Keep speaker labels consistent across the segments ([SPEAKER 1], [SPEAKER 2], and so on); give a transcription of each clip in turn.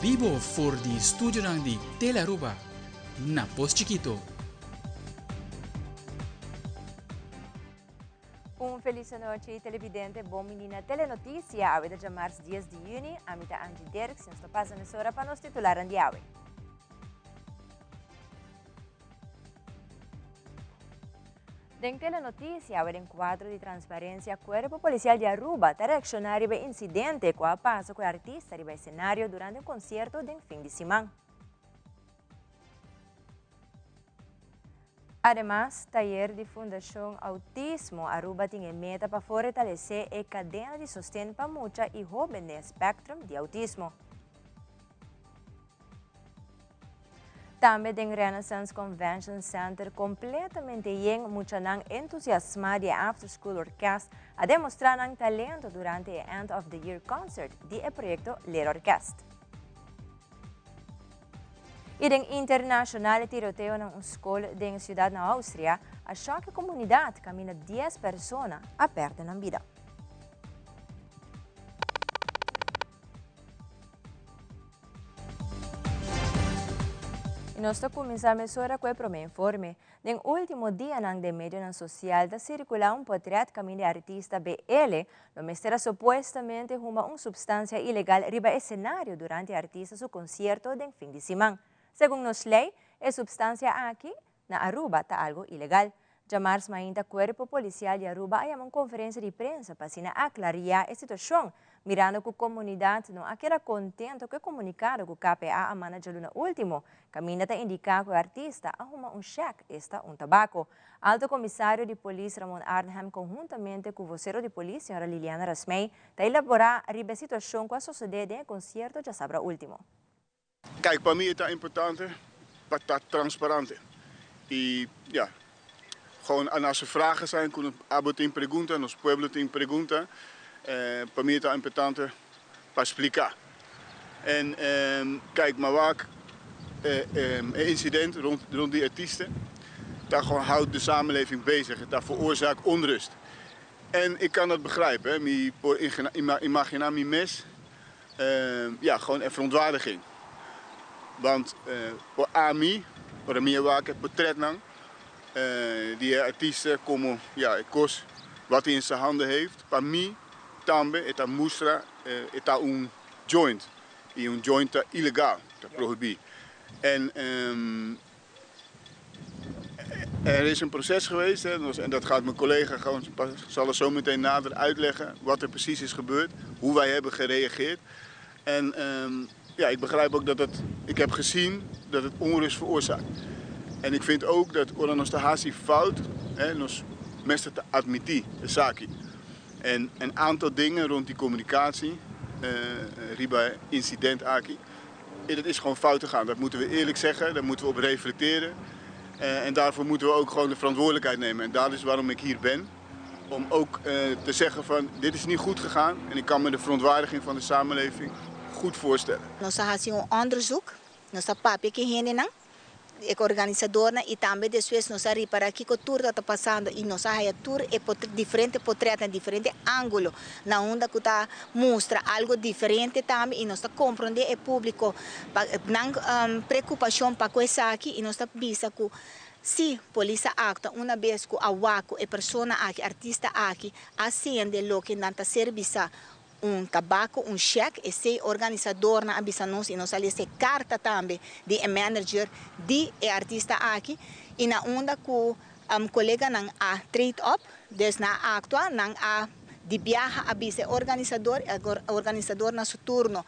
[SPEAKER 1] Bibo for di studionan di Telearuba na Pos Chikito.
[SPEAKER 2] Un feliz anochi televidente, bon bini na Telenoticia, awe ta djamars 10 di juni, ami ta Angie Dirks, nos ta pasa mesora pa nos titularan di awe. Den Telenoticia, awe den cuadro di transparencia, Cuerpo Policial di Aruba ta reacciona riba e incidente cu a pasa cu e artista riba escenario durante un concierto den fin di siman. Ademas, tayer di Fundacion Autismo Aruba tin e meta pa fortalece e cadena di sosten pa mucha y hoben den e spectrum di autismo. Tambe den Renaissance Convention Center completamente yen muchanan entusiasma di e After School Orkest a demostra nan talento durante e End of the Year Concert di e proyecto Leerorkest. Y den internacional e tiroteo na un scol den ciudad na Austria a shock e comunidad caminda 10 persona a perde nan bida. Y nos ta cuminsa mesora cu e prome informe. Den ultimo dianan den medionan social ta circula un potret caminda e artista BL lo mester a supuestamente huma un substancia ilegal riba escenario durante e artista su concierto den fin di siman. Segun nos ley, e substancia aki na Aruba ta algo ilegal. Djamars mainta Cuerpo Policial di Aruba a yama un conferencia di prensa pa asina aclaria e situacion, mirando cu comunidad no a keda contento cu e comunicado cu KPA a manda djaluna ultimo, caminda ta indica cu e artista a huma un shek, esta un tabaco. Alto Comisario di Polis Ramon Arnhem conhuntamente cu vocero di polis señora Liliana Rasmey ta elabora riba e situacion cu a sosode den e concierto djasabra ultimo.
[SPEAKER 3] Kijk, pa mi e ta importante pa ta transparante y ja, gewoon als er vragen zijn, cu abo tin pregunta, nos pueblo tin pregunta, pa mi e ta importante pa splica. En kijk, maar wak e incident rond, rond die artiesten, ta gewoon houdt de samenleving bezig, ta veroorzaakt onrust. En ik kan dat begrijpen, hè. Mi por imagina mi mes ja, gewoon e verontwaardiging. Want por ami, ora mi a wak e portretnan di e artista como ja, e cos wat hij in zijn handen heeft, pa mi tambe e ta mustra e ta un joint. Y un joint ta ilegal, ta prohibi. En er is een proces geweest, hè, en dat gaat mijn collega gewoon, zal er zo meteen nader uitleggen wat er precies is gebeurd, hoe wij hebben gereageerd. En ja, ik begrijp ook dat het, ik heb gezien dat het onrust veroorzaakt. En ik vind ook dat ora nos ta hasi fout, hè, nos mester ta admití esaki. En een aantal dingen rond die communicatie, riba e incident aki, E dat is gewoon fout gegaan. Dat moeten we eerlijk zeggen, daar moeten we op reflecteren. En daarvoor moeten we ook gewoon de verantwoordelijkheid nemen. En dat is waarom ik hier ben. Om ook te zeggen van dit is niet goed gegaan en ik kan me de verontwaardiging van de samenleving goed voorstellen.
[SPEAKER 4] Nos a haci un onderzoek, nos a papia cu e hendenan, e organisadornan y tambe despues nos a ripara kico tur ta ta pasando y nos a haya tur e diferente potretnan, diferente angulo na unda cu ta mustra algo diferente tambe y nos ta comprende e publico pa nan preocupacion pa cu esaki y nos ta bisa cu si polis a actua una bes cu a wak cu e persona aki, artista aki a sende loke nan ta ser bisa Un tabako, un shek, esey organisadornan a bisa nos y nos a lesa e carta tambe di e manager di e artista aki y na unda cu coleganan a trade up, dus nan a actua, nan a di biaha a bisa e organisador, e organisador na su turno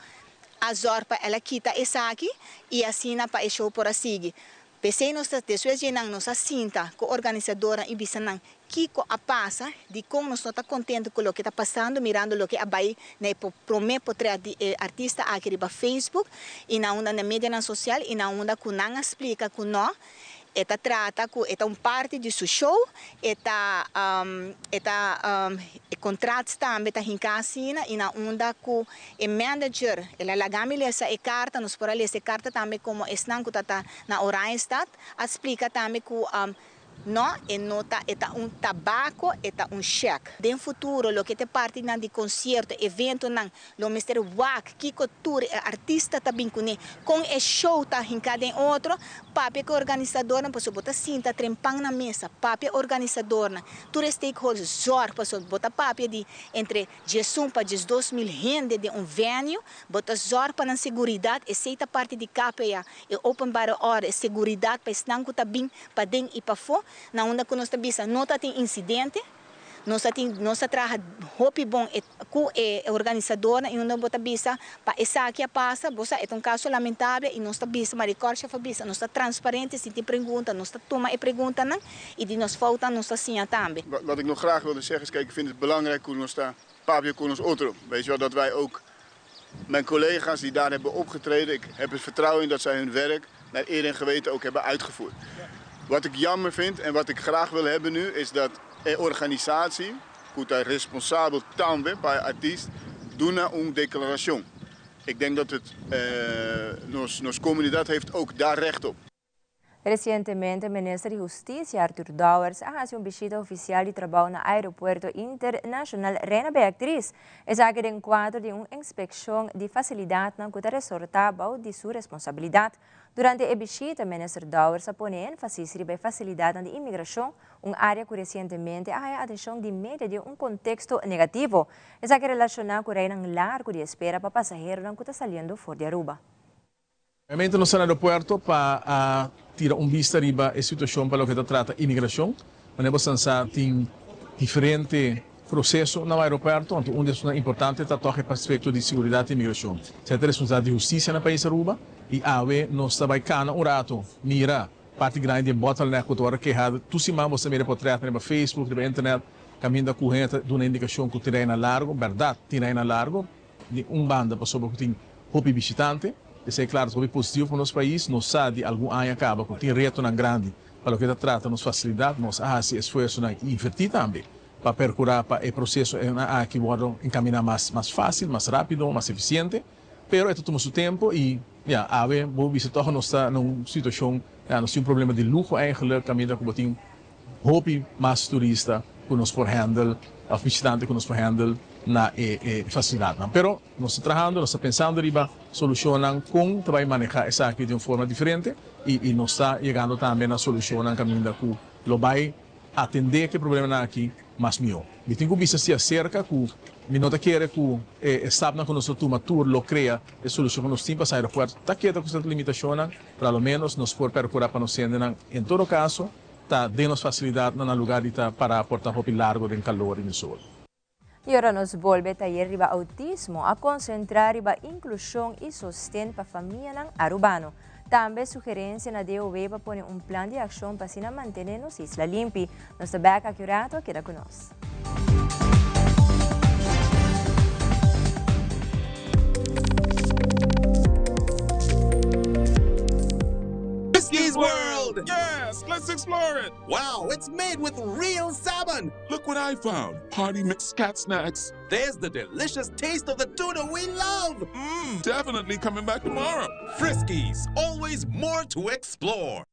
[SPEAKER 4] a zorg pa el a kita esaki y asina pa e show por a sigui. P'esei nos ta despues dje nan nos a sinta ku organisadornan i bisa nan kiko a pasa, dikon nos no ta kontentu ku loke ta pasando mirando loke a bai na e promé potrèt di e artista aki riba Facebook i na unda na medianan sosial i na unda ku nan a splika ku no e ta trata ku e ta un parti di su show, e ta e ta e kontrats tambe ta hinká asina i na unda ku E manager, el a laga mi lesa e karta, nos por a lesa e karta tambe komo esnan ku ta ta na Oranjestad, a splika tambe ku No, e no ta, e ta un tabaco, e ta un check. Den futuro loke ta e partinan di concierto, eventonan, lo mester wak kico tur e artista ta bin cune, con e show ta hinca den otro, papia cu e organisadornan pasobra bo ta sinta trempan na mesa, papia organisadornan, tur e stakeholders, zorg pasobra bo ta papia di entre 11 pa 12 mil hende den un venue, bo ta zorg pa nan seguridad, esey ta parti di KPA, e openbare orde, e seguridad pa esnan cu ta bin paden y pafo, na unda cu nos ta bisa no ta tin incidente, nos ta tin nos ta traha hopi bon e cu e organisadornan y unda bo ta bisa pa esaki a pasa, bo sa e ta un caso lamentable y nos ta bisa, Marie Corsha a bisa, nos ta transparente, si tin pregunta nos ta tuma e preguntanan y di nos foutnan nos ta siña tambe.
[SPEAKER 3] Wat ik nog graag wilde zeggen is, kijk, ik vind het belangrijk hoe nos ta papia cu nos otro. Weet je wel, dat wij ook, mijn collega's die daar hebben opgetreden, ik heb het vertrouwen in dat zij hun werk naar eer en geweten ook hebben uitgevoerd. Wat ik jammer vind en wat ik graag wil hebben nu, is dat de organisatie, cu ta responsabel tambe pa artista, duna un declaracion. Ik denk dat nos comunidad heeft ook daar recht op.
[SPEAKER 2] Recientemente, Minister di Husticia Arthur Dowers a haci un bishita oficial di trabou na Aeropuerto Internacional Reina Beatriz. Esaki den cuadro di un inspeccion di facilidad cu ta resorta di su responsabilidad. Durante e bishita, Minister Dowers a pone enfasis riba facilidad di imigracion, un area cu recientemente a haya atencion di media den un contexto negativo. Esaki relaciona cu rijnan largo di espera pa pasahero cu ta saliendo for di Aruba.
[SPEAKER 5] Obviamente nos ta na aeropuerto pa tira un bista riba e situacion pa loke ta trata imigracion. Mas nos tin diferente proceso na aeropuerto, anto un di e importante ta toca e aspecto di siguridad di imigracion. Esey ta responsabilidad di husticia na pais Aruba y awe nos ta bay cana un rato, mira parti grandi di bottleneck cu tur keha, tur siman bo mira portret na Facebook, na internet, caminda cu hende ta duna indicacion cu tin rij largo, berdad, tin rij largo, di un banda pasobra cu tin hopi bishitante. Esey ta claro, hopi positivo pa nos pais, nos sa di algun aña caba, cu tin reto grandi pa loke ta trata nos facilidad, nos a haci esfuerso na inverti tambe pa percura pa e proceso aki wordo encamina mas facil, mas rapido, mas eficiente, pero e ta tuma su tempo y ja, awe, bo bisa toch nos ta den un situacion, ja, nos tin un problema di luho eigenlijk, caminda cu tin hopi mas turista cu nos por handle, of bishitante cu nos por handle na e facilidad. Pero nos ta trahando, nos ta pensando riba solucion con ta bay maneha esaki di un forma diferente y nos ta yegando tambe na solucion caminda cu lo bay atende cu e problema aki mas miho. Mi tin cu bisa si acerca cu mi no ta kere cu stapnan cu nos a tuma tur lo crea e solucion cu nos tin pa aeropuerto. Ta keda cu limitacion, por lo menos nos por percura pa nos en todo caso, ta den nos facilidad na luga di ta para por ta hopi largo den calor y sol.
[SPEAKER 2] Y awor nos bolbe tayer riba autismo a concentra riba inclusion y sosten pa famia arubano. Tambe sugerencia na DOW pa pone un plan di accion pa asina mantene nos isla limpi. Nos ta back aki rato, keda cu nos.
[SPEAKER 6] Friskies World!
[SPEAKER 7] Yes, let's explore it.
[SPEAKER 6] Wow, it's made with real salmon.
[SPEAKER 7] Look what I found. Party mix cat snacks.
[SPEAKER 6] There's the delicious taste of the tuna we love.
[SPEAKER 7] Definitely coming back tomorrow.
[SPEAKER 6] Friskies, always more to explore.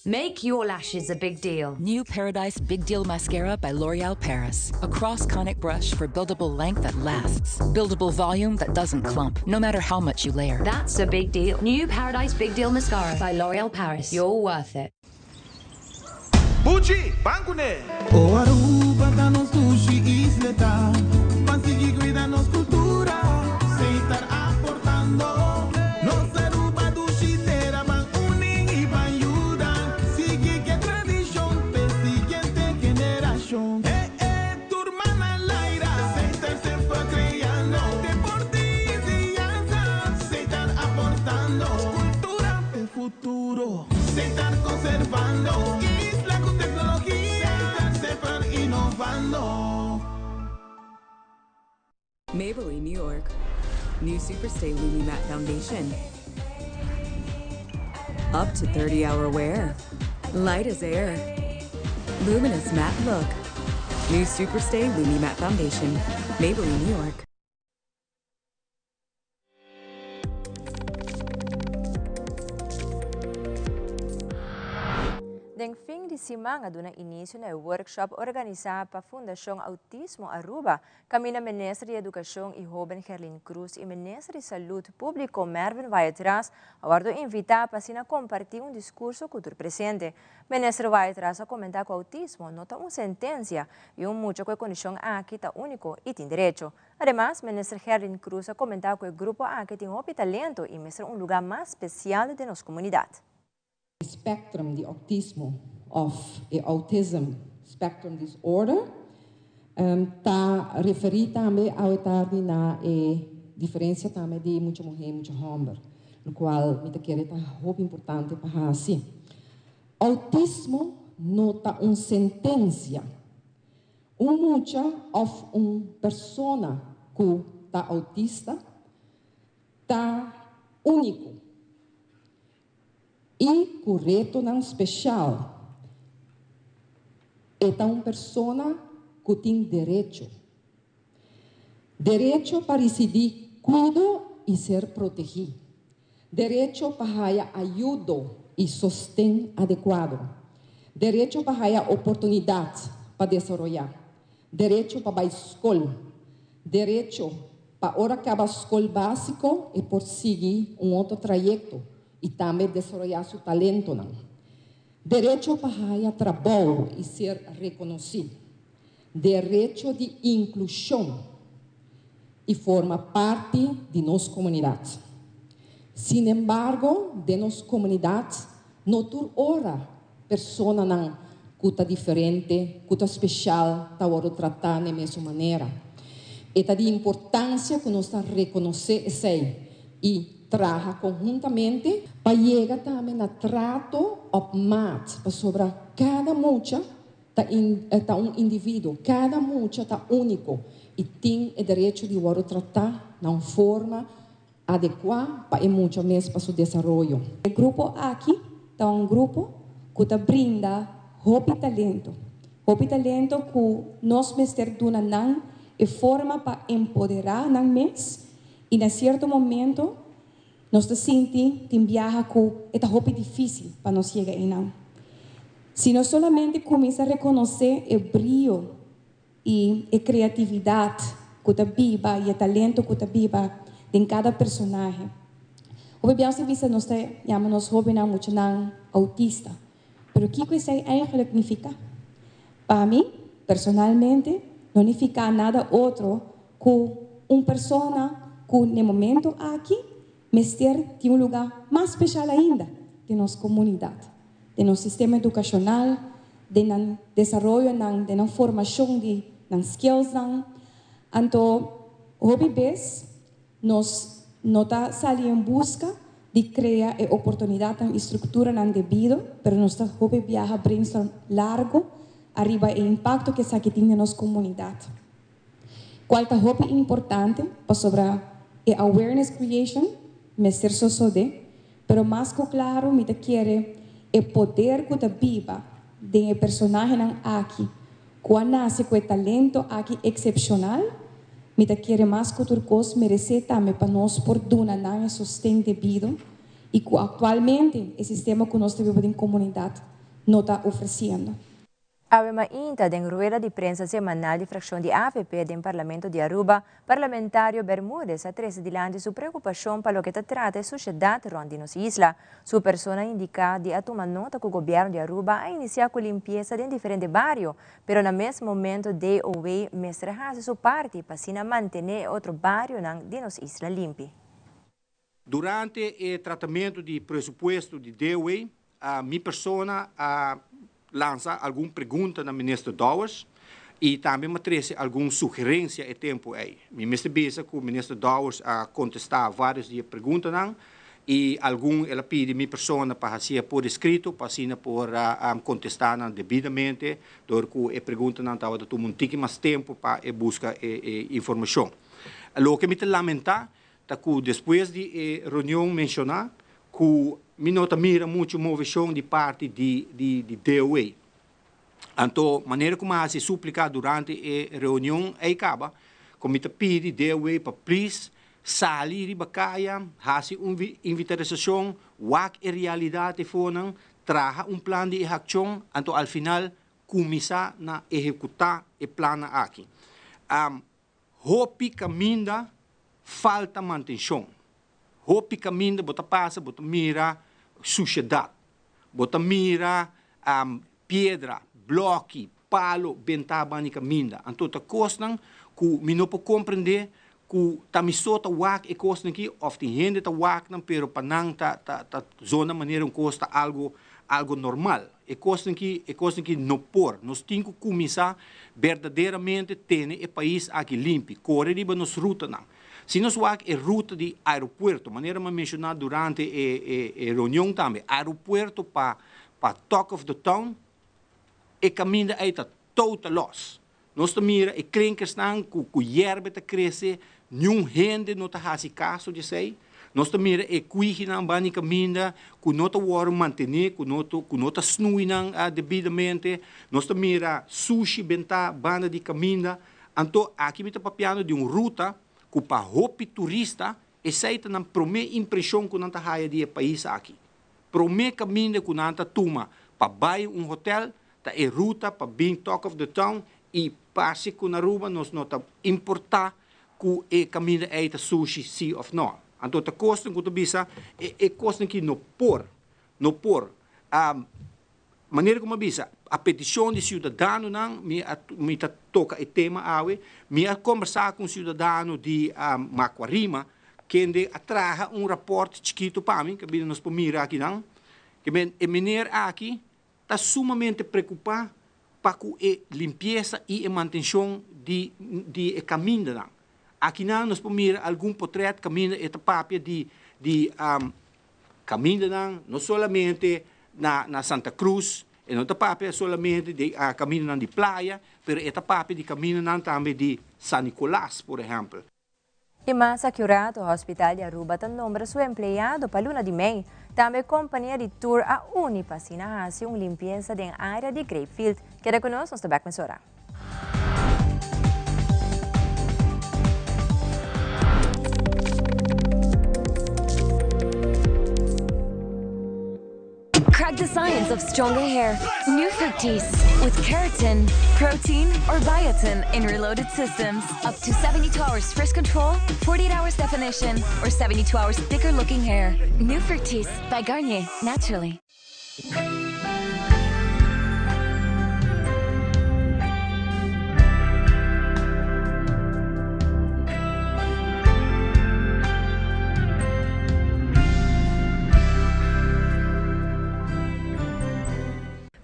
[SPEAKER 8] Make your lashes a big deal.
[SPEAKER 9] New Paradise Big Deal Mascara by L'Oreal Paris. A cross conic brush for buildable length that lasts. Buildable volume that doesn't clump, no matter how much you layer.
[SPEAKER 8] That's a big deal. New Paradise Big Deal Mascara by L'Oreal Paris. You're worth it.
[SPEAKER 6] Buchi, ban cune!
[SPEAKER 10] O Aruba ta nos dushi isla ta, pa sigui cuida nos cultura, sigui aportando. Nos Aruba dushi tera ban uni y ban yuda, sigui cu e tradicion, pa siguiente generacion. Hey. Setar conservando. Un isla cu tecnologia. Setar semper innovando.
[SPEAKER 11] Maybelline New York. New Superstay Lumi Matte Foundation. Up to 30 hour wear. Light as air. Luminous matte look. New Superstay Lumi Matte Foundation. Maybelline New York.
[SPEAKER 2] Den fin di siman a duna inicio na e workshop organisa pa Fundacion Autismo Aruba, caminda Minister di Educacion y Hoben Gerlin Croes y Minister di Salud Publico Mervin Wyatt-Ras a wordo invita pa asina comparti un discurso cu tur presente. Minister Wyatt-Ras a comenta cu autismo no ta un sentencia y un mucha cu e condicion aki ta unico y tin derecho. Ademas, Minister Gerlin Croes a comenta cu e grupo aki tin hopi talento y mester un luga mas special den nos comunidad.
[SPEAKER 12] Spectrum di autismo of e autism spectrum disorder ta referi tambe awe tardi na e diferencia tambe di mucha muhe y mucha homber, locual mi ta kere ta hopi importante pa haci. Autismo no ta un sentencia. Un mucha of un persona cu ta autista ta unico y cu retonan special. E ta un persona cu tin derecho. Derecho pa ricibi cuido y ser protegi. Derecho pa haya ayudo y sosten adecuado. Derecho pa haya oportunidad pa desaroya. Derecho pa bay scol. Derecho pa ora caba scol basico e por sigui un otro trayecto y tambe desaroya su talentonan. Derecho pa haya trabou y ser reconoci. Derecho di inclusion y forma parti di nos comunidad. Sinembargo, den nos comunidad no tur ora personanan cu ta diferente, cu ta special ta wordo trata n'e mesun manera. E ta di importancia cu nos ta reconoce esey y traha conhuntamente pa yega tambe na trato op maat, pasobra cada mucha Ta ta un individuo. Kada mucha ta úniko i tin e derecho di wòrdu tratá na un forma adekuá pa e mucha mes pa su desaroyo.
[SPEAKER 13] E grupo aki ta un grupo ku ta brinda hopi talento, hopi talento ku nos mester duna nan e forma pa empoderá nan mes i na sierto momento Nos ta sinti tin biaha ku e ta hopi difísil pa nos yega einan. Si nos solamente kuminsá rekonosé e brio i e kreatividat ku ta biba i e talento ku ta biba den kada personahe. Hopi biaha nos ta bisa nos ta yama nos hóbennan muchanan outista, pero kiko esei eigenlijk nifiká? Pa mi, personalmente, no nifiká nada otro ku un persona ku n'e momento aki mester tin un lugá mas speshal ainda den nos komunidat, den nos sistema edukashonal, den nan desaroyonan, den nan formashon di nan skillsnan. Anto hopi bes nos no ta sali en buska di krea e oportunidatnan i strukturanan debido, pero nos ta hopi biaha brainstorm largu ariba e impakto ku esaki tin den nos komunidat. Cual ta hopi importante pasobra e awareness creation mester sosode, pero mas cu claro mi ta kere e poder cu ta biba den e personahenan aki cu a nace cu e talento aki excepcional, mi ta kere mas cu tur cos merece tambe pa nos por duna nan e sosten debido y cu actualmente e sistema cu nos ta biba den comunidad no ta ofreciendo.
[SPEAKER 2] Awe mainta, den rueda di prensa semanal di fraccion di avp den Parlamento di Aruba, Parlamentario Bermudez a trece dilanti su preocupacion pa loke ta trata e suciedad rond di nos isla. Su persona a indica di a tuma nota cu Gobierno di Aruba a inicia cu limpieza den diferente bario, pero na mes momento DOW mester haci su parti pa asina mantene e otro barionan di nos isla limpi.
[SPEAKER 14] Durante e tratamentu di presupuesto di DOW, mi persona a lansa algun pregunta na Minister Dowers y tambe mi a trece algun sugerencia e tempo ey. Mi mester bisa cu Minister Dowers a contesta varios di e preguntanan I algun el a pidi mi persona pa hacié por escrito pa asina por a contesta nan debidamente dor cu e preguntanan tabata tuma un tiki mas tempo pa e busca e informacion. Loke mi ta lamenta ta cu despues di e reunion menciona cu mi no ta mira mucho movecion di parti di di DOE. Anto manera cu mi a haci suplica durante e reunion ey caba cu mi ta pidi DOE pa please Sali riba kaya, hasi un inventarisashon, wak e realidat efonan, traha un plan di ehakshon, anto al final kuminsá na ehekutá e plannan aki. Hopi kaminda falta mantenshon. Hopi kaminda bo ta pasa bo ta mira sushedat, bo ta mira piedra, blòki, palo bentá bani kaminda. Anto ta kosnan ku mi no por komprendé ku ta mi so ta wak e kosnan aki òf tin hende ta wak nan pero pa nan ta ta ta zona manera un kos ta algo algo normal. E kosnan aki e kosnan aki no por. Nos tin ku kuminsá berdaderamente tene e pais aki limpi, kore riba nos rutanan. Si nos wak e ruta di aeropuerto, manera mi a menshoná durante e e e reunion tambe, aeropuerto pa pa Talk of the Town, E kaminda ei ta total los. Nos ta mira e klinkersnan ku ku yerbe ta krese, niun hende no ta hasi kaso di esei. Nos ta mira e kuihinan banda di kaminda ku no ta wòrdu mantené, ku no ta ku no ta snui nan debidamente. Nos ta mira sushi bentá banda di kaminda. Anto aki mi ta papiando di un ruta ku pa hopi turista esei ta nan promé impreshon ku nan ta haya di e pais aki. Promé kaminda ku nan ta tuma pa bai un hotel ta e ruta pa bin Talk of the Town i parse ku na Aruba nos no ta importá ku e kaminda ei ta sushi si òf nò. Anto ta kosnan ku ta bisa e kosnan ki no por, no por. Manera ku mi a bisa, a petishon di siudadanonan mi a mi ta toka e tema awe. Mi a kombersá ku un siudadano di Makuarima kende a traha un rapòrt chikitu pa mi, kaminda nos por mira akinan. Ke men e mener aki ta sumamente preokupá pa ku e limpiesa i e mantenshon di di e kamindanan. Akinan nos por mira algun potrèt kaminda e ta papia di di Kamindanan no solamente na na Santa Cruz, e no ta papia solamente di kamindanan di playa, pero e ta papia di kamindanan tambe di San Nicolas, por ehèmpel.
[SPEAKER 2] I mas akurato, Hospital di Aruba ta nombra su empleado pa luna di mei. Tambe kompania di tur a uni pa asina hasi un limpiesa den área di Grapefield. Keda ku nos, nos ta bèk mesora.
[SPEAKER 8] Crack the science of stronger hair. New Fructis with keratin, protein, or biotin in reloaded systems. Up to 72 hours frizz control, 48 hours definition, or 72 hours thicker looking hair. New Fructis by Garnier, naturally.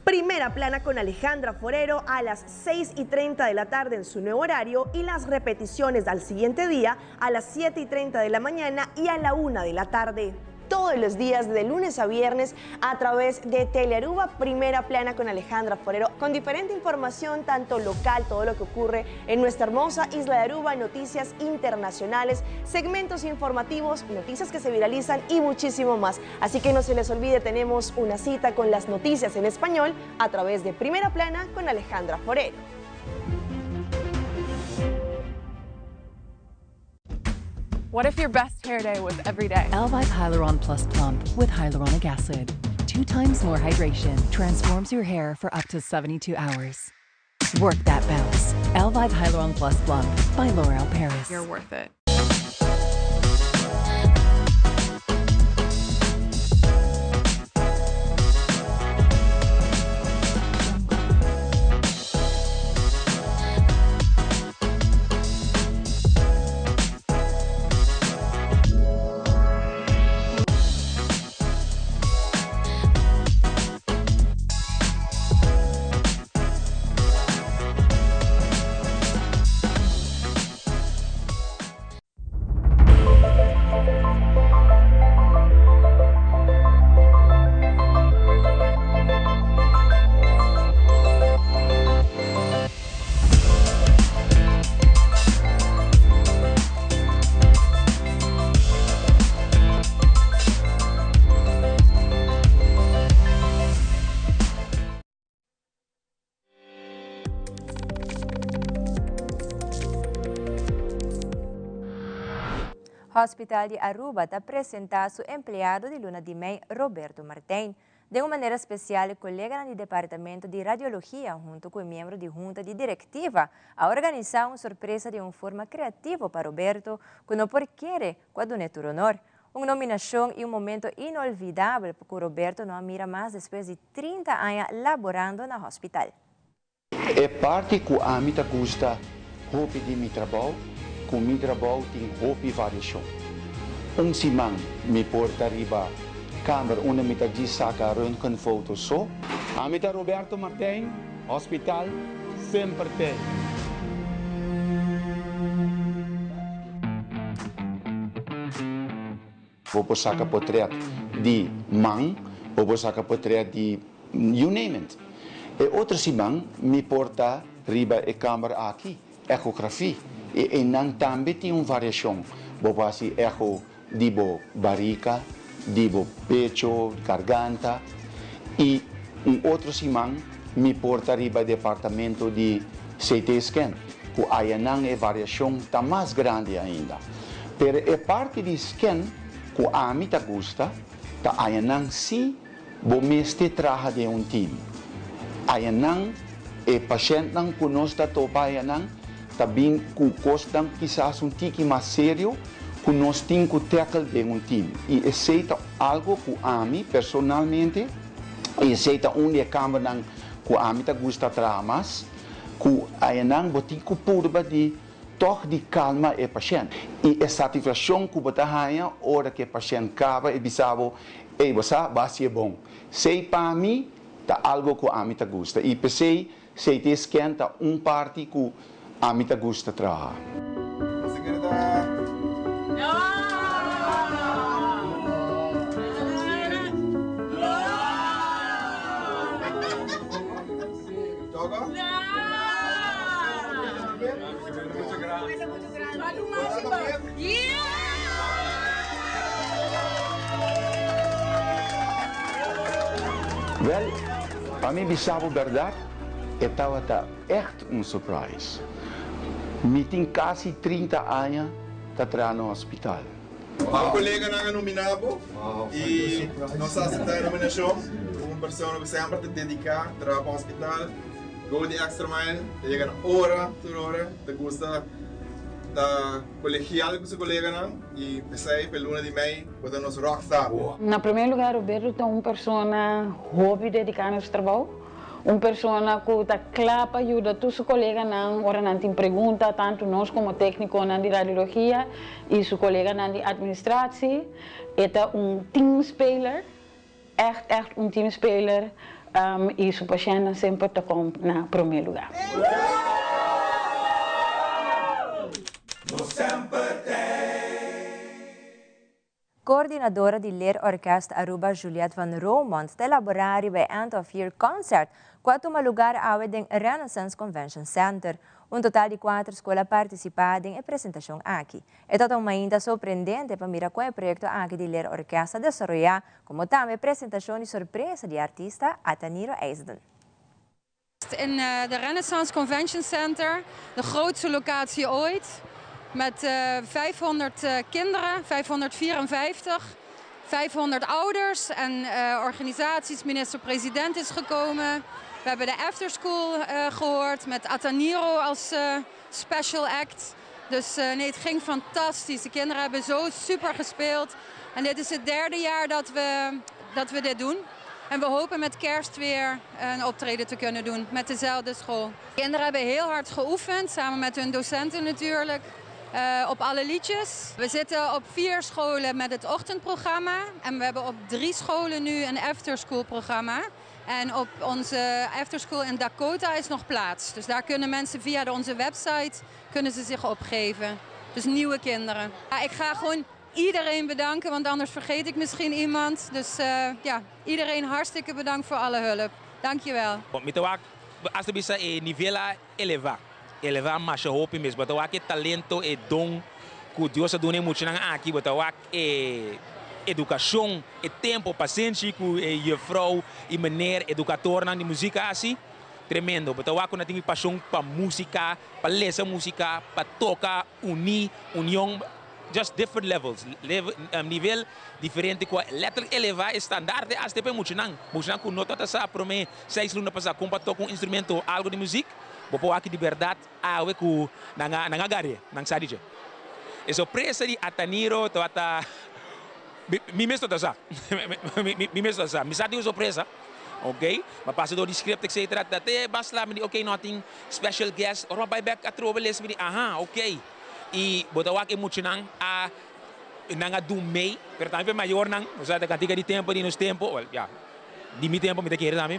[SPEAKER 15] Primera plana con Alejandra Forero a las 6 y 30 de la tarde en su nuevo horario y las repeticiones al siguiente día a las 7 y 30 de la mañana y a la 1 de la tarde todos los días de lunes a viernes a través de Telearuba Primera Plana con Alejandra Forero, con diferente información, tanto local, todo lo que ocurre en nuestra hermosa isla de Aruba, noticias internacionales, segmentos informativos, noticias que se viralizan y muchísimo más. Así que no se les olvide, tenemos una cita con las noticias en español a través de Primera Plana con Alejandra Forero.
[SPEAKER 16] What if your best hair day was every day?
[SPEAKER 9] Elvive Hyaluron Plus Plump with hyaluronic acid. Two times more hydration transforms your hair for up to 72 hours. Work that bounce. Elvive Hyaluron Plus Plump by L'Oreal Paris.
[SPEAKER 16] You're worth it.
[SPEAKER 2] Hospital di Aruba ta presenta su empleado di luna di mei, Roberto Martijn. Di un manera special, colega di Departamento di Radiologia, hunto cu miembro di Hunta di Directiva, a organisa un sorpresa di un forma creativo pa Roberto, cu no por kere cu a dun'e tur honor. Un nominacion y un momento inolvidabel cu Roberto no a mira mas despues di 30 aña laborando na hospital.
[SPEAKER 17] E parti cu ami ta gusta hopi di mi trabou, cu mi trabou tin hopi variacion. Un siman mi por ta riba kamer unda mi ta djis saca röntgenfoto so. Ami ta Roberto Martijn, Hospital semper t'ey. Bo por saca potret di man, bo por saca potret di you name it. E otro siman mi por ta riba e kamber aki, echografie, y eynan tambe tin un variacion. Bo por haci echo di bo barica, di bo pecho, garganta. Y un otro siman mi por ta riba e departamento di CT scan, cu ayanan e variacion ta mas grandi ainda. Pero e parti di scan cu ami ta gusta ta ayanan si bo mester traha den un team. Ayanan e pashentnan cu nos ta topa ayanan ta bin cu cosnan kisas un tiki mas serio cu nos tin cu tackle den un team. Y esey ta algo cu ami personalmente, y esey ta un di e cambernan cu ami ta gusta traha mas, cu ayanan bo tin cu purba di tog di calma e pashent. Y e satisfaccion cu bo ta haya ora cu e pashent caba e bisa bo, ey bo sa, bo a haci e bon. Sey pa mi ta algo cu ami ta gusta y p'esey CT scan ta un parti cu ami ta gusta traha. Wel, pa mi bisa bo berdad, e tabata echt un surprise. Mi tin casi 30 aña ta traha na hospital.
[SPEAKER 18] Bo coleganan a nomina bo y nos a acepta e nominacion. Un persona cu semper ta dedica traha pa hospital, go the extra mile, ta yega na ora tur ora, ta gusta ta colegial cu su coleganan y p'esey p'e luna di mei bo ta nos rockstar.
[SPEAKER 19] Na primer lugar Roberto ta un persona hopi dedica na su trabou, un persona cu ta cla pa yuda tur su coleganan ora nan tin pregunta, tanto nos como tecniconan di radiologia y su coleganan di administratie. E ta un teamspeler, echt echt un teamspeler y su pashentnan semper ta kom na primer lugar.
[SPEAKER 2] Coordinadora di Leerorkest Aruba Juliette van Romondt ta elabora riba e End of Year Concert cu a tuma lugar awe den Renaissance Convention Center. Un total di cuater scol a participa den e presentacion aki. E ta un mainta sorprendente pa mira con e proyecto aki di Leerorkest a desaroya, como tambe e presentacion di sorpresa di artista Ataniro Eisden.
[SPEAKER 20] In de Renaissance Convention Center, de grootste locatie ooit. Met 500 kinderen, 554, 500 ouders en organisaties. Minister-president is gekomen. We hebben de afterschool gehoord met Ataniro als special act. Dus nee, het ging fantastisch. De kinderen hebben zo super gespeeld. En dit is het derde jaar dat we dit doen. En we hopen met kerst weer een optreden te kunnen doen met dezelfde school. De kinderen hebben heel hard geoefend, samen met hun docenten natuurlijk, op alle liedjes. We zitten op 4 scholen met het ochtendprogramma. En we hebben op 3 scholen nu een afterschool programma. En op onze afterschool in Dakota is nog plaats. Dus daar kunnen mensen via onze website zich opgeven. Dus nieuwe kinderen. Ja, ik ga gewoon iedereen bedanken, want anders vergeet ik misschien iemand. Dus iedereen hartstikke bedankt voor alle hulp. Dankjewel.
[SPEAKER 21] Bom, mi ta wak, als de bisa e nivel a eleva. Eleva masha hopi mes. Bo ta wak e talento, e don ku Dios a duna e muchanan aki. Bo ta wak e educacion, e tempo, pasenshi ku e juffrouw y meneer educatornan di muziek hasi. Tremendo. Bo ta wak ku nan tin e pasion pa musica, pa lesa musica, pa toca, uni, union. Just different levels, nivel diferente cu a letterlijk eleva e standaard hasta pa e muchanan. Muchanan cu no tabata sa prome seis luna pasa con pa toca un instrumento o algo di muziek, bo por wak di berdad awe cu nan a nan a gar'e, nan sa di dje. E sorpresa di Ataniro tabata, mi mes no ta sa, mi mes no ta sa, mi sa tin un sorpresa, ok, mi a pasa door di script etcetera, ta te basla mi di ok no tin special guest, ora mi a bay bek atrobe lesa mi di aha ok. Y bo ta wak e muchanan a nan a dun mei, pero tambe pa e mayornan, bo sa ta cantica di tempo di nos tempo, well ya, di mi tempo mi ta kere tambe,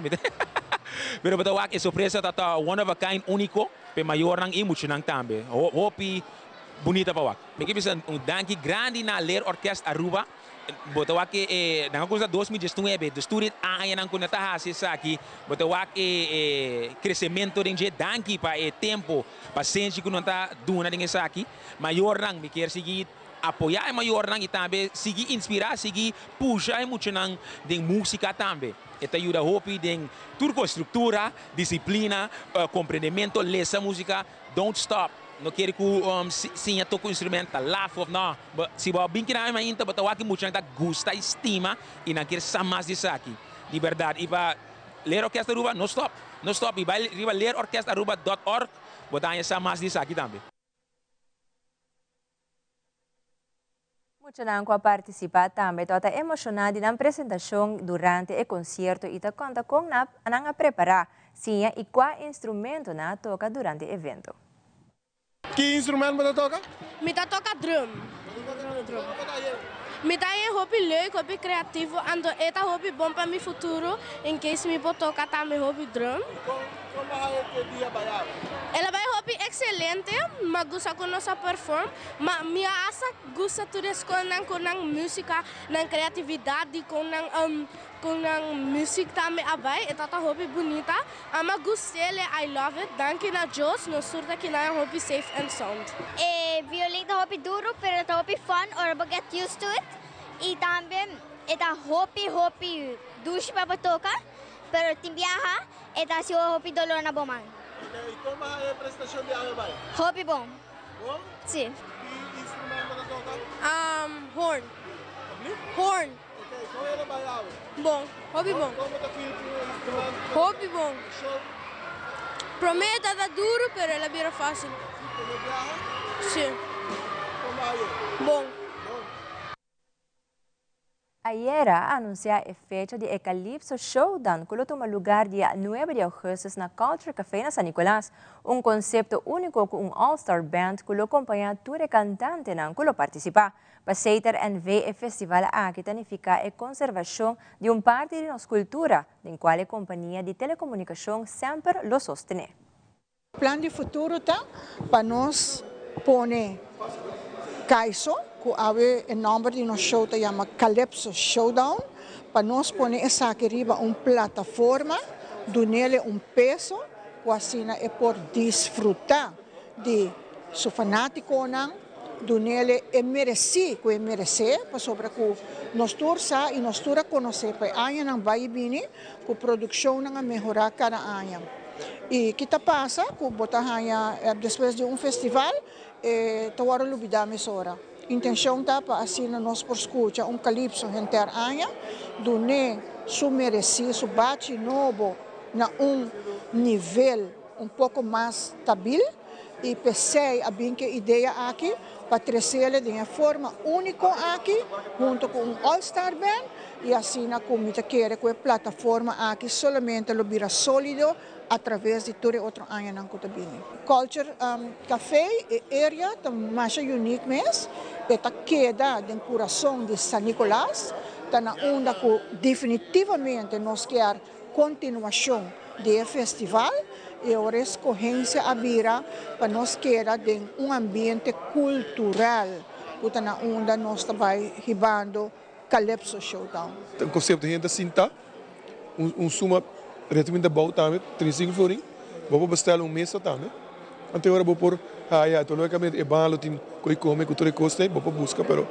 [SPEAKER 21] pero bo ta wak e sorpresa ta ta one of a kind, unico pa e mayornan y muchanan tambe, hopi bunita pa wak. Mi ke bisa un danki grandi na Leerorkest Aruba. Bo ta wak e nan a kuminsá 2019, dus tur e añanan ku nan ta hasi esaki, bo ta wak e e kresementu den dje. Danki pa e tempu, pasenshi ku nan ta duna den esaki. Mayornan, mi kier sigui apoyá e mayornan i tambe sigui inspirá, sigui pusha e muchanan den músika tambe. E ta yuda hopi den tur kos, struktura, disiplina, komprendementu, lesa músika. Don't stop. No kere ku siña toka un instrument ta laf of no. Bo si bo a bin kina ami mainta bo ta wak ki muchanan ta gusta i stima i nan kier sa mas di esaki. Di berdad. I pa Leer Orkest Aruba no stop. No stop i bai riba leerorkestaruba dot org bo ta haña sa mas di esaki tambe.
[SPEAKER 2] Muchanan ku a partisipá tambe tabata emoshoná di nan presentashon durante e konsierto i ta konta kon nan a prepará, siña i kua instrumento nan a toka durante e evento.
[SPEAKER 18] Ki instrument bo ta toka?
[SPEAKER 1] Mi ta toka drum. Mi ta haña hopi leuk, hopi kreativo, anto e ta hopi bon pa mi futuro in case mi por toka tambe hopi drum.
[SPEAKER 18] Kon bo haña ku e dia bai awe?
[SPEAKER 1] El a bai hopi ekselente, m'a gusta ku nos a perform. Ma mi a hasta gusta tur e skolnan ku nan músika, nan kreatividat di kon nan kon nan müzik tambe a bai. E tabata hopi bunita. Ama gust'el e I love it. Danki na Dios nos tur ta kina hopi safe and sound.
[SPEAKER 22] E violin ta hopi duru pero ta hopi fun ora bo get used to it y tambe e ta hopi hopi dushi pa bo toca pero tin biaha e ta haci hopi dolor na bo man.
[SPEAKER 18] Ok, y con bo haña e presentacion di awe bai?
[SPEAKER 22] Hopi bon.
[SPEAKER 18] Bon?
[SPEAKER 22] Si.
[SPEAKER 18] Ki instrumento bo ta toca?
[SPEAKER 1] Horn. Horn.
[SPEAKER 18] Ok, con el a bai awe?
[SPEAKER 1] Bon, hopi bon.
[SPEAKER 18] Con bo ta feel cu e instrumento?
[SPEAKER 1] Hopi bon.
[SPEAKER 18] E show?
[SPEAKER 1] Prome e tabata duro, pero el a bira facil.
[SPEAKER 18] Si, prome biaha?
[SPEAKER 1] Si.
[SPEAKER 18] Con bo haye?
[SPEAKER 1] Bon.
[SPEAKER 18] Bon.
[SPEAKER 2] Ayera a anuncia e fecha di e Calypso Showdown cu lo tuma lugar dia nuebe di augustus na Culture Café na San Nicolas. Un concepto unico cu un All Star Band cu lo compaña tur e cantantenan cu lo participa. Pa Seiter NV e festival aki ta nifica e conservacion di un parti di nos cultura den cual e compania di telecomunicacion semper lo sostene.
[SPEAKER 23] Plan di futuro ta pa nos pone Kaiso, ku awe e nòmber di nos show ta yama Calypso Showdown, pa nos pone esaki riba un plataforma, dunele un peso ku asina e por disfrutá di su fanátikonan, dunele e meresí ku e meresé, pasobra ku nos tur sa i nos tur a konosé pa e añanan bai i bini ku produkshonnan a mehorá kada aña. I ki ta pasa ku bo ta haña despues di un festival e ta wòrdu lubidá mesora. Intenshon ta pa asina nos por skucha un kalipso henter aña, dun'é su meresí, su bachi nobo na un nivel un poko mas stabil i p'esei a bin ku e idea aki pa tresele den e forma úniko aki hunto ku un All Star Band i asina ku mi ta kere ku e plataforma aki solamente lo bira sólido a traves di tur e otro añanan ku ta bini. Culture Café, e area ta masha unique mes, e ta keda den kurason di San Nicolas, ta na unda ku definitivamente nos kier kontinuashon di e festival i ora e skohensia a bira pa nos keda den un ambiente kultural ku ta na unda nos ta bai hibando Calypso Showdown.
[SPEAKER 24] Ta un konsepto hende ta sinta un suma relativamente abou tambe, 35 florin, bo por bestel un mesa tambe, anto e ora bo por haya, anto logicamente e balo tin koe come ku tur e kos ei, bo por buska, pero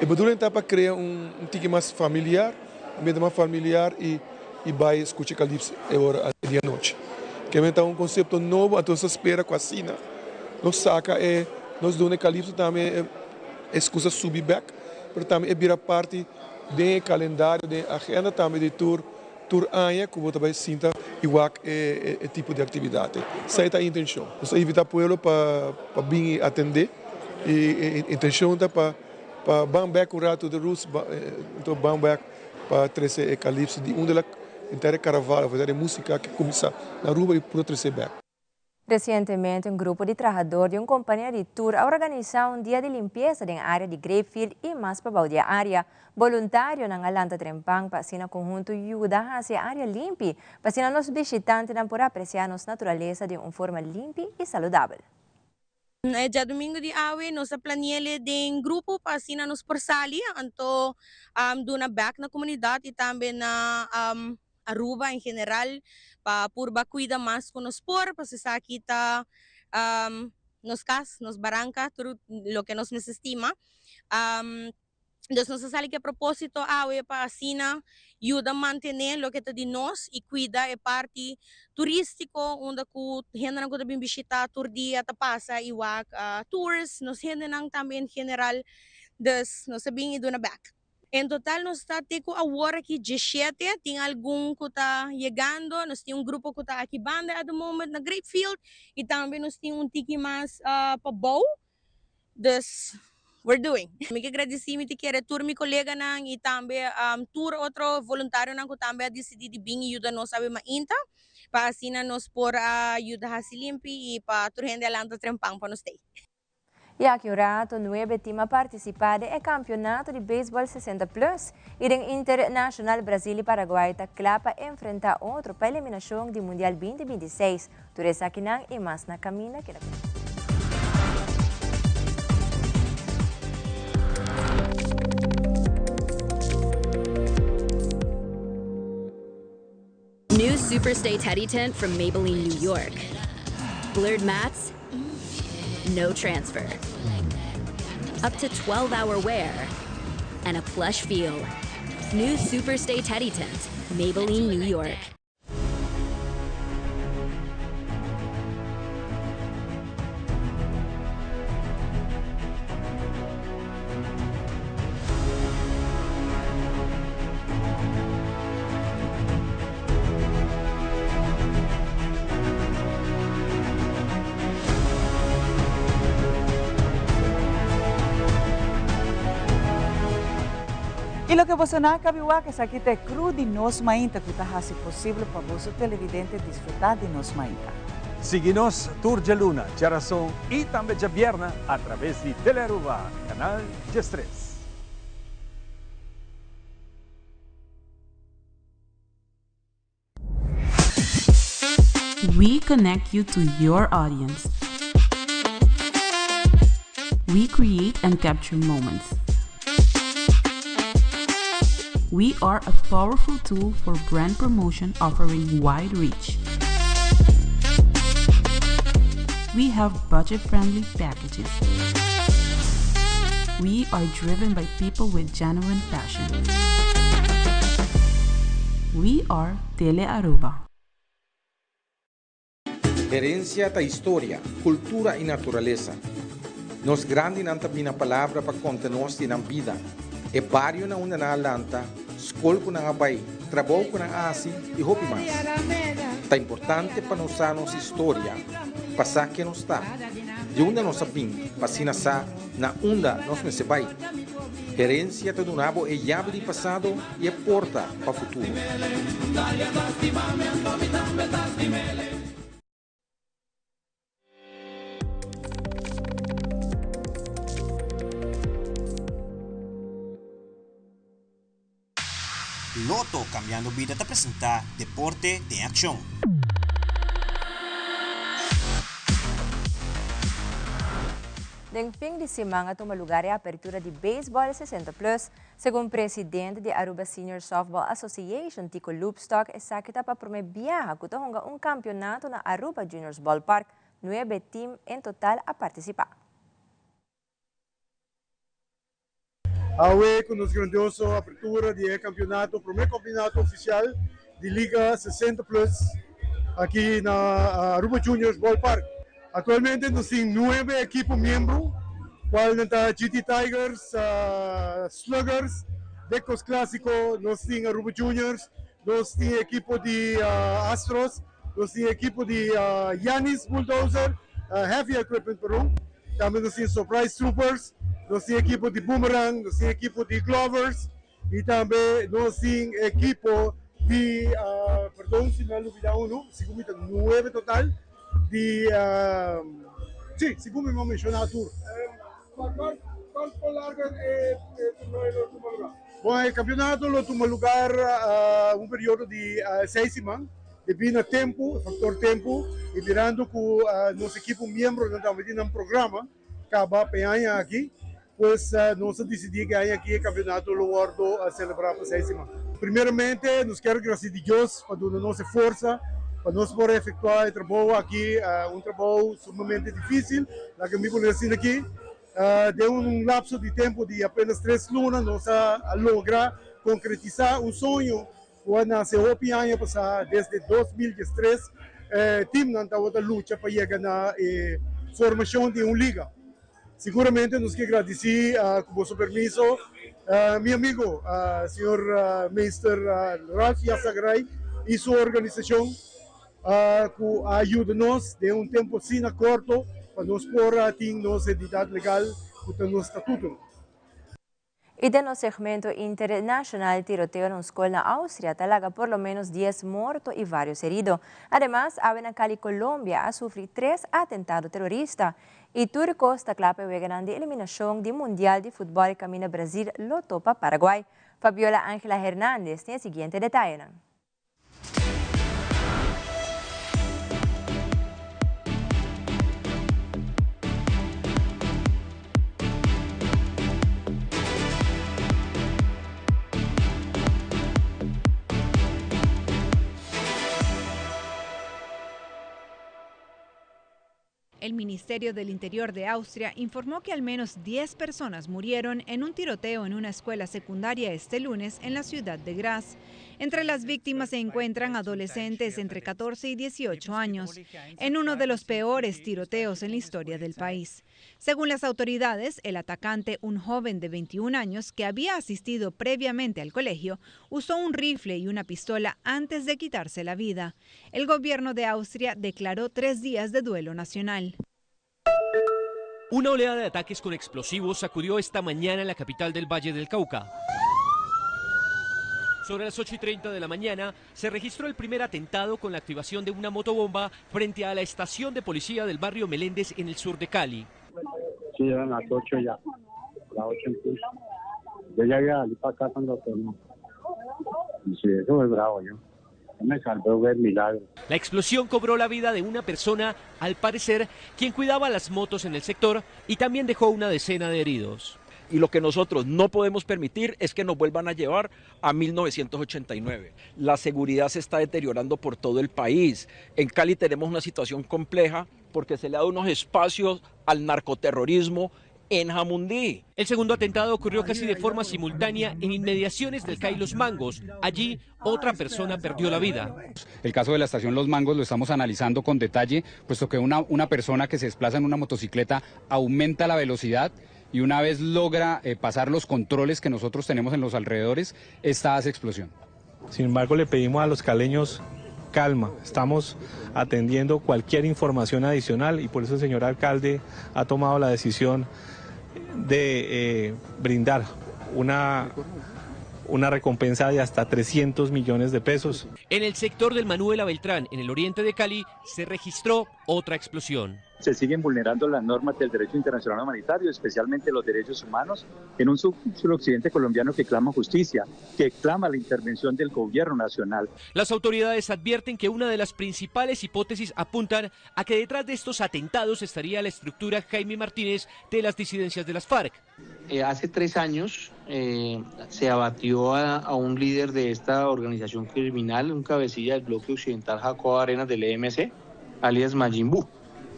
[SPEAKER 24] e bedoeling ta pa krea un tiki mas familiar. Ambiente mas familiar y y bay scucha Calypso e ora di anochi. Keme ta un concepto nobo anto nos ta spera cu asina nos saca e nos duna e Calypso tambe e Excusa subi bek, pero tambe e bira parti den e calendario, den e agenda tambe di tur tur aña cu bo ta bay sinta y wak e e tipo di actividad ey. Esey ta e intencion. Nos ta invita pueblo pa pa bin y atende y e intencion ta pa pa ban bek un rato de roots, anto ban bek pa trece e calypso di unda la henter e caraval of henter e musica ke cuminsa na Aruba y puro trece bek.
[SPEAKER 2] Resientemente un grupo di trahador di un kompania di tur a organisá un dia di limpiesa den área di Grapefield i mas pabou di e área. Boluntarionan a lanta trempan pa asina konhunto yuda hasi e área limpi, pa asina nos bishitantenan por apresiá nos naturalesa den un forma limpi i saludabel.
[SPEAKER 3] E djadumingu di awe nos a plani'el den grupo pa asina nos por sali anto duna bek na komunidat i tambe na Aruba en general pa purba cuida mas cu nos por, pasobra esaki ta nos cas, nos baranca, tur loke nos mester stima. Dus nos a sali cu e proposito awe pa asina yuda mantene loke ta di nos y cuida e parti turistico unda cu hendenan cu ta bin bishita tur dia ta pasa y wak tours, nos hendenan tambe en general. Dus nos a bin y duna bek. En total nos ta te ku awor aki dieshete, tin algun ku ta yegando, nos tin un grupo ku ta aki banda at the moment na Grapefield y tambe nos tin un tiki mas pabou, dus we're doing. Mi ke gradisí, mi ta kere tur mi koleganan y tambe tur otro voluntarionan ku tambe a disidí di bin y yuda nos awe mainta pa asina nos por a yuda hasi limpi y pa tur hende a lanta trempan pa nos tei.
[SPEAKER 2] Y aki un rato nuebe team a participa den e campeonato di baseball 60 plus y den Internacional Brasil y Paraguay ta cla pa enfrenta otro pa eliminacion di Mundial 2026. Tur esakinan y mas na caminda keda cu.
[SPEAKER 4] New Superstay Teddy Tint from Maybelline New York. Blurred mats, no transfer. Up to 12 hour wear and a plush feel. New Superstay Teddy Tint, Maybelline New York.
[SPEAKER 5] Y loke boso nan a cabi wak esaki ta e crew di Nos Mainta cu ta haci posibel pa boso televidente disfruta di Nos Mainta.
[SPEAKER 7] Sigui nos tur djaluna, djarason y tambe djabierna a traves di Telearuba, Canal 13.
[SPEAKER 25] We connect you to your audience. We create and capture moments. We are a powerful tool for brand promotion offering wide reach. We have budget-friendly packages. We are driven by people with genuine passion. We are Tele Aruba.
[SPEAKER 26] Herencia ta historia, cultura y naturalesa. Nos grandinan ta bina palabra pa conta nos di nan bida, e bario na unda nan a lanta, scol cu nan a bay, trabou cu nan a haci y hopi mas. Ta importante pa nos sa nos historia, pa sa ken nos ta, di unda nos a bin pa asina sa na unda nos mester bay. Herencia ta duna bo e yabi di pasado y e porta pa futuro.
[SPEAKER 27] Lotto Cambiando Bida ta presenta Deporte den Accion.
[SPEAKER 2] Den fin di siman a tuma lugar e apertura di Baseball 60 Plus. Segun presidente di Aruba Senior Softball Association, Tico Loopstok, esaki ta pa prome biaha cu ta hunga un campeonato na Aruba Juniors Ballpark. Nuebe team en total a participa.
[SPEAKER 28] Awe cu nos grandioso apertura di e campeonato, prome campeonato oficial di Liga 60 Plus aki na Aruba Juniors Ballpark. Actualmente nos tin nuebe ekipo miembro. Cual ta GT Tigers, Sluggers, Decos Clasico, nos tin Aruba Juniors, nos tin ekipo di Astros, nos tin ekipo di Yanis Bulldozer, Heavy Equipment perdon, tambe nos tin Surprise Troopers, nos tin ekipo di Boomerang, nos tin ekipo di Glovers y tambe nos tin ekipo di, perdon si mi a lubida uno, segun mi ta nuebe total di, si, segun mi a menciona tur.
[SPEAKER 6] Cuanto largo e torneo lo tuma lugar?
[SPEAKER 28] Bon, e campeonato lo tuma lugar un periodo di seis siman, debí na tempo, e factor tempo, y mirando cu nos ekipo miembronan tambe tin nan programa caba pa e aña aki, pues nos a dicidi cu e aña aki e campeonato lo wordo celebra pa seis siman. Primeramente nos kier gracidi Dios pa duna nos e forsa pa nos por efectua e trabou aki, un trabou sumamente dificil, laga mi pone asina aki. Den un lapso di tempo di apenas tres luna nos a logra concretisa un soño cu a nace hopi aña pasa, desde 2013 teamnan tabata lucha pa yega na e formacion di un liga. Siguramente nos ke gradici cu boso permiso mi amigo señor Meester Ralph Yassagaray y su organisacion cu a yuda nos den un tempo asina corto pa nos por a tin nos entidad legal cu ta nos statutonan.
[SPEAKER 2] Y den nos segmento internacional, tiroteo na un scol na Austria ta laga por lo menos 10 morto y varios herido. Ademas, awe na Cali, Colombia a sufri tres atentado terorista. Y tur cos ta cla pa e weganan di eliminacion di Mundial di Futbol caminda Brasil lo topa Paraguay. Fabiola Angela Hernandez tin e siguiente detayenan.
[SPEAKER 8] El Ministerio del Interior de Austria informó que al menos 10 personas murieron en un tiroteo en una escuela secundaria este lunes en la ciudad de Graz. Entre las víctimas se encuentran adolescentes entre 14 y 18 años, en uno de los peores tiroteos en la historia del país. Según las autoridades, el atacante, un joven de 21 años que había asistido previamente al colegio, usó un rifle y una pistola antes de quitarse la vida. El gobierno de Austria declaró 3 días de duelo nacional.
[SPEAKER 10] Una oleada de ataques con explosivos sacudió esta mañana en la capital del Valle del Cauca. Sobre las 8:30 de la mañana se registró el primer atentado con la activación de una motobomba frente a la estación de policía del barrio Meléndez en el sur de Cali.
[SPEAKER 11] Sí, eran las 8 ya, las 8 en punto. Yo ya había salido para acá cuando sonó. Y sí, eso fue bravo, yo. Yo me salvé del milagro.
[SPEAKER 10] La explosión cobró la vida de una persona, al parecer, quien cuidaba las motos en el sector y también dejó una decena de heridos.
[SPEAKER 12] Y lo que nosotros no podemos permitir es que nos vuelvan a llevar a 1989. La seguridad se está deteriorando por todo el país. En Cali tenemos una situación compleja porque se le ha dado unos espacios al narcoterrorismo en Jamundí.
[SPEAKER 10] El segundo atentado ocurrió casi de forma simultánea en inmediaciones del CAI Los Mangos. Allí, otra persona perdió la vida.
[SPEAKER 13] El caso de la estación Los Mangos lo estamos analizando con detalle, puesto que una persona que se desplaza en una motocicleta aumenta la velocidad y una vez logra pasar los controles que nosotros tenemos en los alrededores, esta hace explosión.
[SPEAKER 14] Sin embargo, le pedimos a los caleños calma, estamos atendiendo cualquier información adicional y por eso el señor alcalde ha tomado la decisión de brindar una recompensa de hasta 300 millones de pesos.
[SPEAKER 10] En el sector del Manuela Beltrán, en el oriente de Cali, se registró otra explosión.
[SPEAKER 15] Se siguen vulnerando las normas del derecho internacional humanitario, especialmente los derechos humanos, en un suroccidente colombiano que clama justicia, que clama la intervención del gobierno nacional.
[SPEAKER 10] Las autoridades advierten que una de las principales hipótesis apuntan a que detrás de estos atentados estaría la estructura Jaime Martínez de las disidencias de las FARC.
[SPEAKER 29] Hace 3 años se abatió a un líder de esta organización criminal, un cabecilla del bloque occidental Jacobo Arenas del EMC, alias Majin Buu.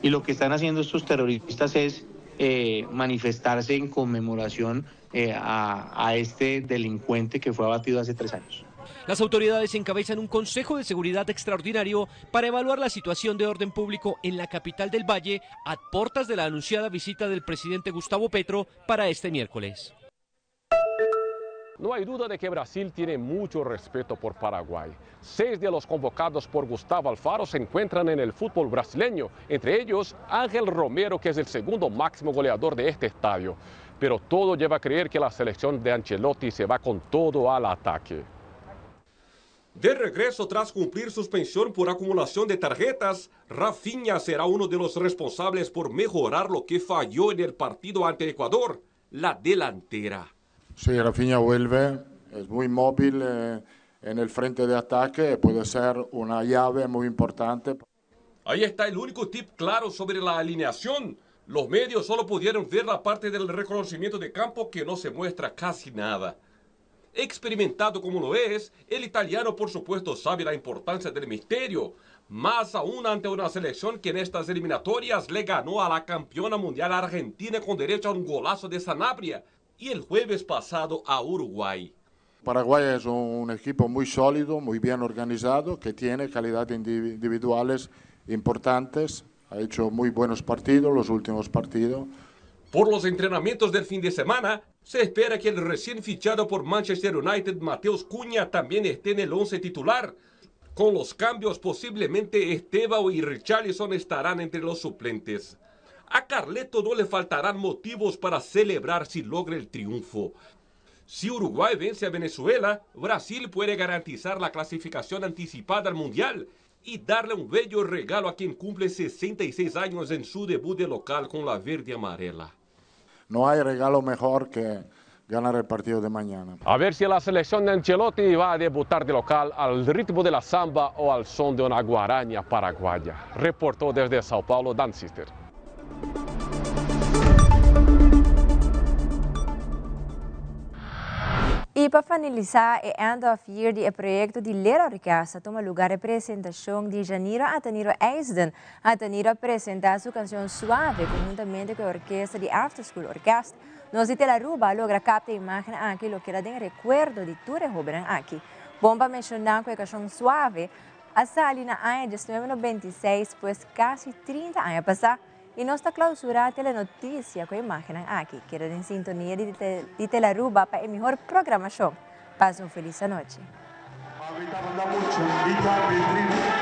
[SPEAKER 29] Y lo que están haciendo estos terroristas es manifestarse en conmemoración a este delincuente que fue abatido hace 3 años.
[SPEAKER 10] Las autoridades encabezan un Consejo de Seguridad extraordinario para evaluar la situación de orden público en la capital del Valle a puertas de la anunciada visita del presidente Gustavo Petro para este miércoles.
[SPEAKER 1] No hay duda de que Brasil tiene mucho respeto por Paraguay. Seis de los convocados por Gustavo Alfaro se encuentran en el fútbol brasileño, entre ellos Ángel Romero, que es el segundo máximo goleador de este estadio. Pero todo lleva a creer que la selección de Ancelotti se va con todo al ataque. De regreso tras cumplir suspensión por acumulación de tarjetas, Rafinha será uno de los responsables por mejorar lo que falló en el partido ante Ecuador, la delantera.
[SPEAKER 9] Sí, Rafinha vuelve, es muy móvil eh, en el frente de ataque, puede ser una llave muy importante.
[SPEAKER 1] Ahí está el único tip claro sobre la alineación. Los medios solo pudieron ver la parte del reconocimiento de campo que no se muestra casi nada. Experimentado como lo es, el italiano por supuesto sabe la importancia del misterio, más aún ante una selección que en estas eliminatorias le ganó a la campeona mundial argentina con derecho a un golazo de Sanabria y el jueves pasado a Uruguay.
[SPEAKER 9] Paraguay es un equipo muy sólido, muy bien organizado, que tiene calidad individuales importantes. Ha hecho muy buenos partidos, los últimos partidos.
[SPEAKER 1] Por los entrenamientos del fin de semana, se espera que el recién fichado por Manchester United, Mateus Cunha, también esté en el 11 titular. Con los cambios, posiblemente Estevao y Richarlison estarán entre los suplentes. A Carleto no le faltarán motivos para celebrar si logra el triunfo. Si Uruguay vence a Venezuela, Brasil puede garantizar la clasificación anticipada al Mundial y darle un bello regalo a quien cumple 66 años en su debut de local con la verde amarela.
[SPEAKER 9] No hay regalo mejor que ganar el partido de mañana.
[SPEAKER 1] A ver si la selección de Ancelotti va a debutar de local al ritmo de la samba o al son de una guaraña paraguaya. Reportó desde Sao Paulo Dan Sister.
[SPEAKER 2] Y pa finalisa e end of year di e proyecto di Lera Orkest a tuma lugar e presentacion di Janiro Ataniro Eisden. Ataniro a presenta su cancion Suave conhuntamente cu e orkesta di After School Orkest. Nos di Telaruba a logra capta e imagen aki lo keda den recuerdo di tur e hobennan aki. Bon pa menciona cu e cancion Suave a sali na aña 1996 pues casi 30 aña pasa. Y nos ta clausura Telenoticia cu e imagennan aki. Keda den sintonia di di Telaruba pa e mihor programacion. Pasa un feliz anochi.
[SPEAKER 6] Mami ta manda mucho, mi ta mi trip.